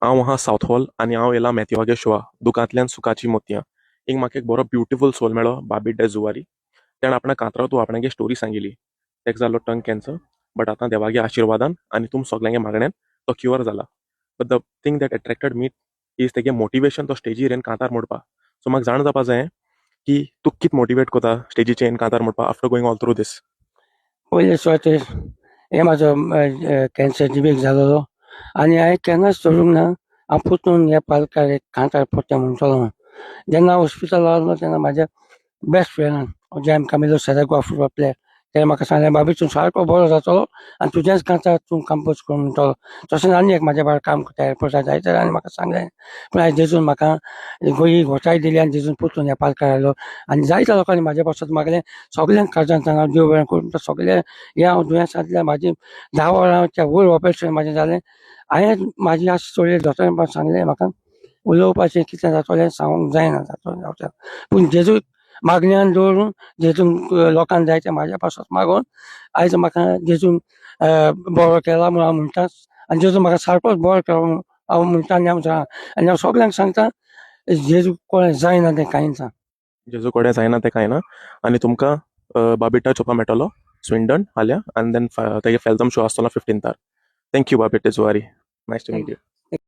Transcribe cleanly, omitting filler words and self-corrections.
हांव आहा south hall आनी हांव येयला मॅथ्यूआगे शोआ दुकांतल्यान सुखाची मोतयां. एक म्हाका एक बरो ब्युटिफूल सोल मेळ्ळो, बाबी डे जुवारी. तेणें आपणा कांतराव तूं आपणागे स्टोरी सांगिली. तेका जाल्लो टंग कॅन्सर, बट आतां देवागे आशिर्वादान आनी तुम सगल्यांगे मागण्यान तो क्युअर जाला. But the thing that attracted me is तेगे मोटिवेशन, तो स्टेजीर येवन कांतार मोडपा. सो म्हाका जाणा जावपा जाय की तूं कित मोटिवेट कोता स्टेजीचेर येवन कांतार मोडपा after going all through this? पयले सुवातेर हे म्हाजो कॅन्सर जिबेक जालोलो आनी हांवें केन्नाच सोडूंक ना, हांव परतून ह्या पालकार एक कांतार परतें म्हणटलो म्हूण. जेन्ना हांव हॉस्पिटलान आसलो तेन्ना म्हाज्या बेस्ट फ्रेंडान, जॅम कामिलो सेरेगो फुटबॉल प्लेयर, तेणें म्हाका सांगलें, "बाबी, तूं सारको बरो जातलो आनी तुजेंच कांतार तूं कंपोज करून म्हणटलो." तशेंच आनी एक म्हाज्या बरोबर काम करता एअरपोर्टार, जायते जाणांनी म्हाका सांगलें. पूण आयज जेजून म्हाका गोळी घोटाय दिली आनी जेजून परतून ह्या पालकार हाडलो आनी जायत्या लोकांनी म्हाज्या पासत मागलें. सगल्यांक काळजांतल्यान हांव देव बरें करूं. सगळे हें हांव दुयेंसांतल्यान म्हाजी 10 वरांच्या वयर ऑपरेशन म्हाजें जालें. हांवें म्हाजी आस सोडली. दोतोरान पण सांगलें म्हाका, उलोवपाचें कितें जातलें सांगूंक जायना, जातलें जावचें. पूण जेजू मागण्यान दवरून, जेजून लोकांक जाय तें म्हाज्या पासत मागोन आयज म्हाका जेजून बरो केला म्हूण हांव म्हणटा आनी जेजू म्हाका सारकोच बरो केलो म्हूण हांव म्हणटा. आनी हांव जाणा आनी हांव सगल्यांक सांगता, जेजू कोणें जायना तें कांयच ना. जेजू कडेन जायना तें कांय ना. आनी तुमकां बाबीटा चोवपा मेळटलो स्विंडन हाल्या आनी देन तेगे फेल्तम शो आसतलो 15थार. Thank you, बाबीटे Zuari. Nice to meet you.